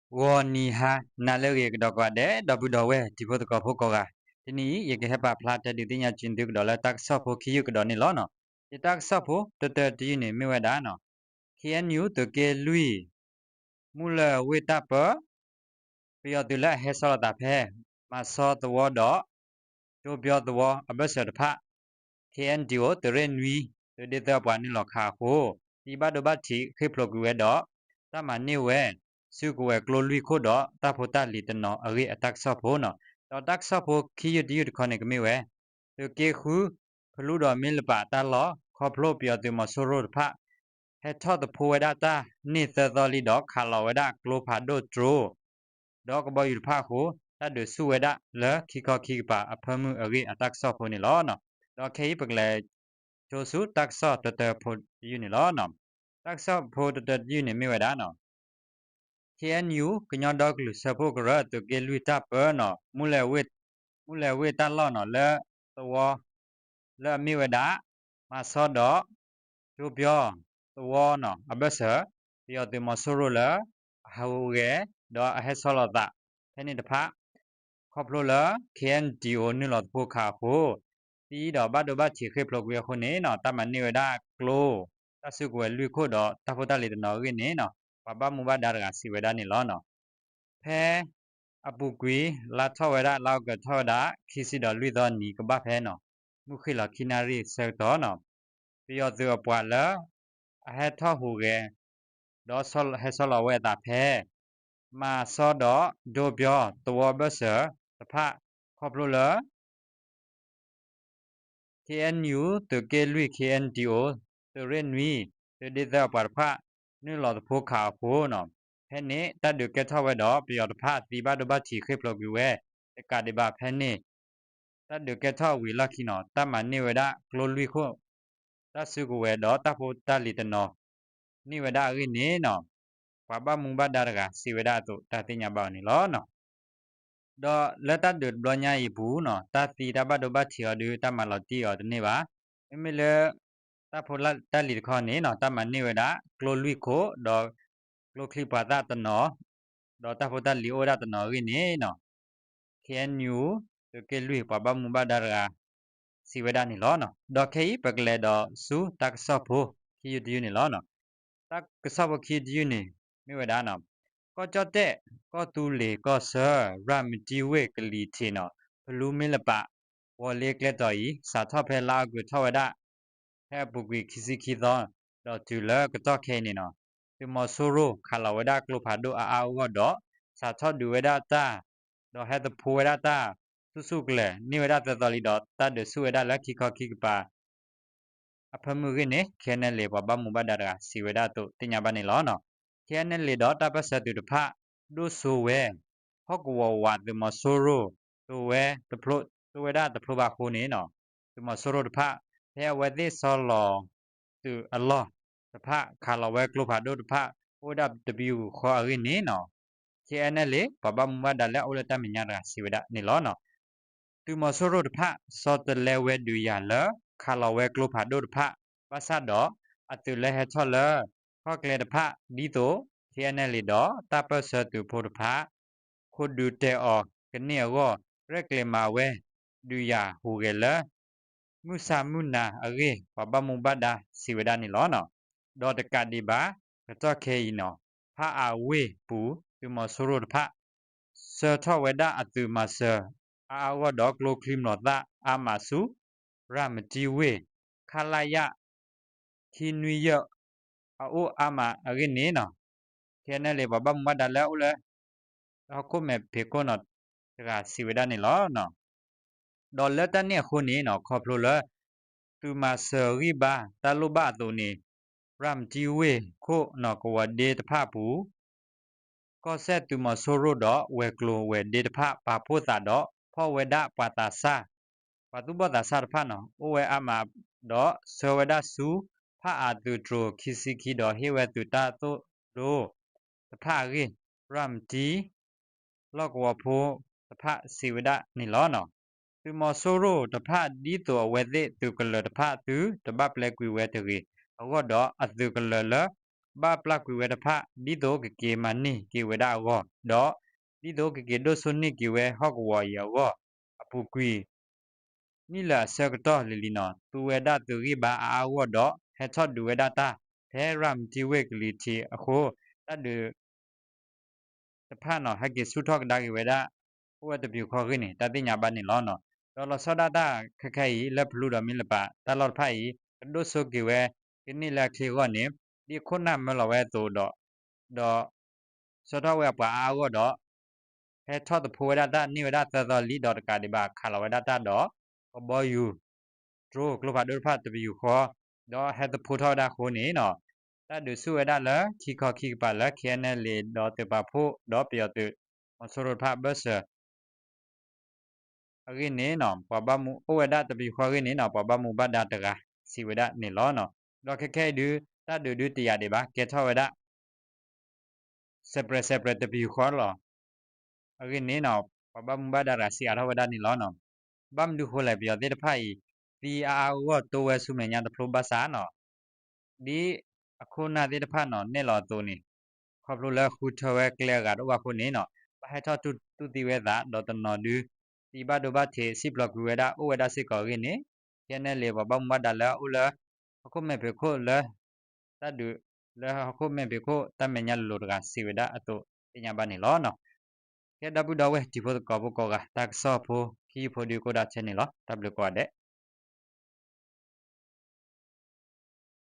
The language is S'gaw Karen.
ဂီၤနံၤဟါနၤလၢအဂ့ၤကဒီးကိးဂၤဒဲး ဒီပုၢ်ဒီဝဲၢ်တံၤဖိသကိးဖိကိးဂၤ, တနံၤအံၤ ယကဟဲပာ်ဖျါတဲဒုးသ့ၣ်ညါက့ၤသုကဒီးလၢတၢ်ကစီၣ်ဖိခံယုၢ်ကဒီးန့ၣ်လီၤ. ယတၢ်ကစီၣ်ဖိတတၢတယုၢ်န့ၣ်မ့ၢ်ဝဲဒၣ် ခ့ၣ်အဲၣ်ယူၣ် သုးက့လွံၢ် မူလၢၢ်ဝ့ၢ်တၢ်ပၢ ပယီၤသုးလၢအဟဲဆီလီၤသးဖဲ မၤစီသဝီဒီး ကၠိပၠီသဝီအဘၢၣ်စၢၤတဖၣ် ခ့ၣ်အဲၣ်ဒံၣ်အိၣ် သုးရ့ၣ်နွံ သုးဒ့သၢအပှၤနုာ်လီၤခးအဃိ သံဘၣ်ဒိဘၣ်ထံးဃ့ၢ်ဖျိးကွံာ်ဝဲဒီး တၢ်မၤန့ၢ်ဝဲ စုကဝဲၤကျိလွံၢ်ခိၣ်ဒီးတၢ်ဖိတၢ်လံၤတနီၤအဂ့ၢ်အတၢ်ကစီၣ်ဖိန့ၣ်လီၤ. ဒီးတၢ်ကစီၣ်ဖိခံယုၢ်တယုၢ်တခီန့ၣ်ကမ့ၢ်ဝဲ သုးက့ဃု ဖလူဒီးမ့ၢ်လပာ်တၢ်လီၢ် ခီဖျိပယီၤသုးမီၤစိရိၤတဖၣ် ဟဲထီၣ်သဖှိဝဲဒၣ်တၢ်န့ၢ်သၢသီလံဒီးခးလီၤဝဲဒၣ်ကျိဖးဒိၣ်တြိ ဒီးကဘီယူၤတဖၣ်အဃိ တၢ်ဒုးဆူၣ်ဝဲဒၣ်လၢခံခီခံကပၤအဖၢမုၢ်အဂ့ၢ်အတၢ်ကစီၣ်ဖိန့ၣ်လီၤ. ဒီးခဲအံၤပကလဲၤဆိဆူတၢ်ကစီၣ်တတၢဖိတယုၢ်န့ၣ်လီၤ. တၢ်ကစီၣ်ဖိတတၢတယုၢ်န့ၣ်မ့ၢ်ဝဲဒၣ် ခ့ၣ်အဲၣ်ယူၣ် ကညီဒီကလုာ်စၢဖှိၣ်ကရၢ သုးက့လွံၢ်တၢ်ပၢန့ၣ်လီၤ မူလၢၢ်ဝ့ၢ်တၢ်လီၢ်န့ၣ်လီၤ လၢသဝီ လၢအမ့ၢ်ဝဲဒၣ် မၤစီဒီး ကၠိပၠီသဝီန့ၣ်လီၤ အဘၢၣ်စၢၤ ပယီၤသုးမီၤစိရိၤလၢ အဟူးဂဲၤ ဒီးအဟဲဆီလီၤသး ဖဲန့ၣ်တဖၣ် ခီဖျိလၢ ခ့ၣ်အဲၣ်ဒံၣ်အိၣ် နုာ်လီၤသဖှိခးအဃိ သံဒီးဘၣ်ဒိဘၣ်ထံးဃ့ၢ်ဖျိးကွံာ်အဃိန့ၣ်လီၤ တၢ်မၤန့ၢ်ဝဲဒၣ်ကျိ တၢ်စုကဝဲၤလွံၢ်ခိၣ်ဒီးတၢ်ဖိတၢ်လံၤတနီၤအဂ့ၢ်န့ၣ်လီၤ ပှၤဘၣ်မူဘၣ်ဒါတဂၤစံးဝဲဒၣ်န့ၣ်လီၤ. ဖဲအပူၤကွံာ် လါထီၣ်ဝဲဒၣ် လါအီကူးထီၣ်ဝဲဒၣ် ခံဆံဒီးလွံၢ်သီနံၤကဘၣ်ဖဲန့ၣ်လီၤ မုၢ်ဃ့ၢ်လီၤခံနၣ်ရံၣ်ဆၢကတီၢ်န့ၣ်လီၤ ပယီၤသုးအပှၤလၢ အဟဲထီၣ်ဟူးဂဲၤ ဒီးဟဲဆီလီၤဝဲအသးဖဲ မၤစီဒီး ကၠိပၠီသဝီဘၢၣ်စၢၤတဖၣ် ခီဖျိလၢ ခ့ၣ်အဲၣ်ယူၣ် သုးက့လွံၢ် ခ့ၣ်အဲၣ်ဒံၣ်အိၣ် သုးရ့ၣ်နွံ သုးဒ့သၢအပှၤတဖၣ် နုာ်လီၤသဖှိခးအဃိန့ၣ်လီၤ ဖဲန့ၣ်တၢ်ဒုးကဲထီၣ်ဝဲဒီး ပယီၤတဖၣ်သံဘၣ်ဒိဘၣ်ထံးဃ့ၢ်ဖျိးကွံာ်ဝဲ တကးဒံးဘၣ်ဖဲန့ၣ် တၢ်ဒုးကဲထီၣ်ဝံၤအလီၢ်ခံန့ၣ်လီၤ တၢ်မၤန့ၢ်ဝဲဒၣ်ကျိလွံၢ်ခိၣ် တၢ်စုကဝဲၤဒီးတၢ်ဖိတၢ်လံၤတနီၤ န့ၢ်ဝဲဒၣ်အဂ့ၢ်န့ၣ်လီၤ ပှၤဘၣ်မူဘၣ်ဒါတဂၤစံးဝဲဒၣ်အသိး တၢ်သ့ၣ်ညါဘၣ်အီၤန့ၣ်လီၤ. ဒီးလၢတၢ်ဒုးတဘျီညါအံၤအပူၤန့ၣ်လီၤ တၢ်သံတၢ်ဘၣ်ဒိဘၣ်ထံးအီၤဒီး တၢ်မၤလီၤတံၢ်အီၤတန့ၢ်ဘၣ်. မ့မ့ၢ်လၢ တၢ်ဖိတၢ်လံၤတခီန့ၣ်လီၤ တၢ်မၤန့ၢ်ဝဲဒၣ် ကျိလွံၢ်ခိၣ် ဒီး ကျိချံပှၤသၣ်တနီၤ ဒီးတၢ်ဖိတၢ်လံၤအိၣ်ဝဲဒၣ်တနီၤအဂ့ၢ်န့ၣ်လီၤ ခ့ၣ်အဲၣ်ယူၣ် သုးက့လွံၢ် ပှၤဘၣ်မူဘၣ်ဒါတဂၤ စံးဝဲဒၣ်န့ၣ်လီၤ. ဒီးခဲအံၤပကလဲၤဒီးဆူတၢ်ကစီၣ်ဖိခံယုၢ်တယုၢ်န့ၣ်လီၤ. တၢ်ကစီၣ်ဖိခံယုၢ်တယုၢ်န့ၣ် မ့ၢ်ဝဲဒၣ် ကီၢ်ကၠီၣ်တဲၣ် ကီၢ်သူလ့ၤ ကီၢ်ဆၢ ရၤမတံဝ့ၢ်ကလံၤထံးန့ၣ်လီၤ ဖလူမ့ၢ်လပာ် ဝီၤလ့ကျဲတီၤအံၤ စးထီၣ်ဖဲလါအီကူးထီၣ်ဝဲဒၣ် ဖဲအပူၤကွံာ်ခံဆံခံသီ ဒီးတုၤလၢကတီၢ်ခဲအံၤန့ၣ်လီၤ သုးမီၤစိရိၤခးလီၤဝဲဒၣ်ကျိဖးဒိၣ်အါအါဂီၢ်ဂီၢ်ဒီး စးထီၣ်ဒုးဝဲဒၣ်တၢ် ဒီးဟဲသဖှိဝဲဒၣ်တၢ် ဆူၣ်ဆူၣ်ကလဲာ် န့ၢ်ဝဲဒၣ်သၢသီလံဒီး တၢ်ဒုးဆူၣ်ဝဲဒၣ်လၢခံခီခံကပၤ အဖၢမုၢ်အဂ့ၢ်န့ၣ် ခ့ၣ်အဲၣ်အၣ်လ့ၣ် ပှၤဘၣ်မူဘၣ်ဒါတဂၤစံးဝဲဒၣ်အသိးသ့ၣ်ညါဘၣ်န့ၣ်လီၤ. ခ့ၣ်အဲၣ်အၣ်လ့ၣ်ဒီးတၢ်ပၢၢ်ဆၢသုးတဖၣ် ဒိၣ်စိဝဲ ဟီၣ်ကဝီၤဝးသုးမီၤစိရိၤ သိဝဲတဖျိ သိဝဲဒၣ်တဖျိဘၣ်အဃိန့ၣ်လီၤ သုးမီၤစိရိၤတဖၣ် ဖဲအဝဲသ့ၣ်ဆီလီၤ သုးအလီၢ်တဖၣ် ခးလီၤဝဲကျိဖးဒိၣ်တဖၣ် အိၣ်ဝဲဒၣ်တပယူာ်ဃီအဂ့ၢ်န့ၣ်လီၤ ခ့ၣ်အဲၣ်အၣ်လ့ၣ် ပှၤဘၣ်မူဘၣ်ဒါလၢအအိၣ်လၢတၢ်မဲာ်ညါတဂၤစံးဝဲဒၣ်န့ၣ်လီၤ. သုးမီၤစိရိၤတဖၣ် ဆီတလဲဝဲဒုးယၤလၢ ခးလီၤဝဲကျိဖးဒိၣ်တဖၣ် ဘၣ်ဆၣ်ဒီး အသုးလၢဟဲထီၣ်လၢ ခီၣ်ကျဲတဖၣ် ဒ်သိး ခ့ၣ်အဲၣ်အၣ်လ့ၣ်ဒီး တၢ်ပၢၢ်ဆၢသုးဖိတဖၣ် ခိးဒုးတဲာ်အီၤကန့ၢ်အဂီၢ် ရဲၣ်ကျဲၤမၤဝဲ ဒုးယၤဟူးဂဲၤလၢ မုၢ်ဆါမုၢ်နၤအဂ့ၢ် ပှၤဘၣ်မူဘၣ်ဒါစံးဝဲဒၣ်န့ၣ်လီၤ. ဒီးတကးဒံးဘၣ် ကတီၢ်ခဲအံၤန့ၣ်လီၤ ဖးအးဝ့ၢ်ပူၤ သုးမီၤစိရိၤတဖၣ် ဆှၢထီၣ်ဝဲဒၣ်အသုးမၤစၢၤ အါအါဂီၢ်ဂီၢ်ဒီးကျိချံမျိာ်သၣ်အါမးဆူ ရၤမတံဝ့ၢ် ခလရ ခံနွံယဲၢ် အအိၣ်အါမးအဂ့ၢ်န့ၣ်လီၤ. ခ့ၣ်အဲၣ်အၣ်လ့ၣ် ပှၤဘၣ်မူဘၣ်ဒါလၢအအိၣ်လၢ ဟီၣ်ခိၣ်မဲာ်ဖံးခိၣ်န့ၣ်လီၤ တဂၤစံးဝဲဒၣ်န့ၣ်လီၤ. ဒီးလၢတၢ်န့ၣ်အဃိန့ၣ်လီၤ ခီဖျိလၢ သုးမၤစၢၤဂံၢ်ဘါတၢ်လိၣ်ဘၣ်အသိးန့ၣ် ရၤမတံဝ့ၢ်ခိၣ်န့ၣ်လီၤ ကဝီၤဒ့တဖၣ်အပူၤ ကီၢ်စဲၣ်သုးမီၤစိရိၤဒီးဝဲၤကျိၤဝဲၤဒ့တဖၣ် ပာ်ဖှိၣ်သးဒီးဖီၣ်ဝဲဒၣ်ပှၤသးစၢ် ပှၤသူၣ်ဘီၣ်သးစၢ်တဖၣ်န့ၣ်လီၤ အိၣ်ဝဲအါမးဒီးဆှၢဝဲဒၣ်ဆူ ဖးအးသုးတြိၤခံဆံခံဒီးဟ့ၣ်ဝဲသုးတၢ်သိၣ်လိတဖၣ်အဂ့ၢ် ရၤမတံ လီၢ်ကဝီၤဖိတဖၣ်စံးဝဲဒၣ်န့ၣ်လီၤ. သုးမီၤစိရိၤတဖၣ်ဒ်သိးအဝဲသ့ၣ်သုးကလၢၤတဖၣ်သုတဘၣ်ပျဲကွံာ်ဝဲတဂ့ၤအဂီၢ်ဒီးအသုးကလၢၤလၢ ဘၣ်ပျၢ်ကွံာ်ဝဲတဖၣ် ဒ်သိးကက့ၤမၤန့ၢ်က့ၤဝဲဒၣ်အဂီၢ် ဒီးဒ်သိးကက့ၤဒိၣ်စိန့ၢ်က့ၤဝဲဟီၣ်ကဝီၤအံၤအဂီၢ် အပူၤကွံာ် နံၣ်လၢအဆၢကတီၢ်လံၤလံၤနီၤ သူဝဲဒၣ်သုးဂံၢ်ဘါအါအါဂီၢ်ဂီၢ်ဒီး ဟဲထီၣ်ဒုးဝဲဒၣ်တၢ် ဖဲရၤမတံဝ့ၢ်ကလံၤထံးအဃိ တၢ်ဒုး တဖၣ်နီၤ ဟဲက့ၤဆူၣ်ထီၣ်ကဒါက့ၤဝဲဒၣ် အိၣ်ဝဲတပယူာ်ဃီအဂ့ၢ်န့ၣ် တၢ်သ့ၣ်ညါဘၣ်န့ၣ်လီၤ. ဒီးလီၤဆီဒၣ်တၢ်ခဲခဲအံၤ လၢဖလူဒီးမ့ၢ်လပး တၢ်လီၢ်တဖၣ်အံၤ ကဒိၣ်စိက့ၤဝဲ ကန့ၢ်လၢအချ့အဂီၢ်န့ၣ် ဒ်အခိၣ်နၢ်မၢလီၤဝဲအသိးဒီး ဒီး ဆှၢထီၣ်ဝဲအပှၤအါအါဂီၢ်ဒီး ဟဲထီၣ်သဖိဝဲဒၣ်တၢ်န့ၢ်ဝဲဒၣ်သၢသီလံဒီးတကးဒံးဘၣ် ခးလီၤဝဲဒၣ်တၢ်ဒီး ကဘီယူၤ drone ကျိဖးဒိၣ်တဖၣ်တပယူာ်ဃီ ဒီးဟဲသဖိထီၣ်ဝဲဒၣ်အဃိန့ၣ်နီၤ တၢ်ဒုးဆူၣ်ဝဲဒၣ်လၢခံခီခံကပၤလၢ KNLA ဒီးသုးပာ်ဖှိၣ်ဒီးပယီၤသုး မီၤစိရိၤတဖၣ်အဘၢၣ်စၢၤ အဂ့ၢ်န့ၣ်နီၤ ပှၤဘၣ်မူအိၣ်ဝဲဒၣ်တပယူာ်ဃီအဂ့ၢ်န့ၣ်နီၤ ပှၤဘၣ်မူဘၣ်ဒါတဂၤစံးဝဲဒၣ်န့ၣ်လီၤ. ဒီးခဲခဲအံၤဒုး တၢ်ဒုးဒုးတယာ်ဒံးဘၣ် ကဲထီၣ်ဝဲဒၣ် separate separate တပယူာ်ဃီလီၤ. အဂ့ၢ်န့ၣ်နီၤ ပှၤဘၣ်မူဘၣ်ဒါတဂၤစံးအါထီၣ်ဝဲဒၣ်န့ၣ်လီၤ. ဘၣ်မနုၤဃိလဲၣ် ပယီၤသ့ၣ်တဖၣ်အံၤ သံအါအါဂီၢ်ဂီၢ်တိဝဲဆူမဲာ်ညါတဖျိဘၣ်ဆၣ်နီၤ ဒ်အခိၣ်နၢ်သ့ၣ်တဖၣ်နီၤ နဲၣ်လီၤအသိးန့ၣ် ခီဖျိလၢဃုထၢဝဲကျဲအဂၤတအိၣ်ဘၣ်အဃိန့ၣ်နီၤ ဘၣ်ဟဲထီၣ်တူၢ်သံဝဲအသး ဒီးတနီၤဒုး သံဘၣ်ဒိဘၣ်ထံး စံၣ်ပျီကွံာ်ဝဲဒၣ်အိၣ်ဝဲဒၣ်စ့ၢ်ကီးအဂ့ၢ်န့ၣ် KNLA ပှၤဘၣ်မူဘၣ်ဒါလၢအအိၣ်လၢ ဟီၣ်ခိၣ်မဲာ်ဖံးခိၣ်လၢ တၢ်ဒုးလၢဟီၣ်ခိၣ်မဲာ်ဖံးခိၣ်တၢ်မဲာ်ညါလိၤလိၤတဂၤစံးဝဲဒၣ်အသိးသ့ၣ်ညါဘၣ်န့ၣ်လီၤ. ကဲဒီပုၢ်ဒီဝဲၢ်တံၤဖိသကိးဖိကိးဂၤ တၢ်ကစီၣ်ဖိခံယုၢ်ဖိဒုးကအိၣ်ဒၣ်ထဲန့ၣ်လီၤ. တၢ်ဘျုးကိးဂၤဒဲး.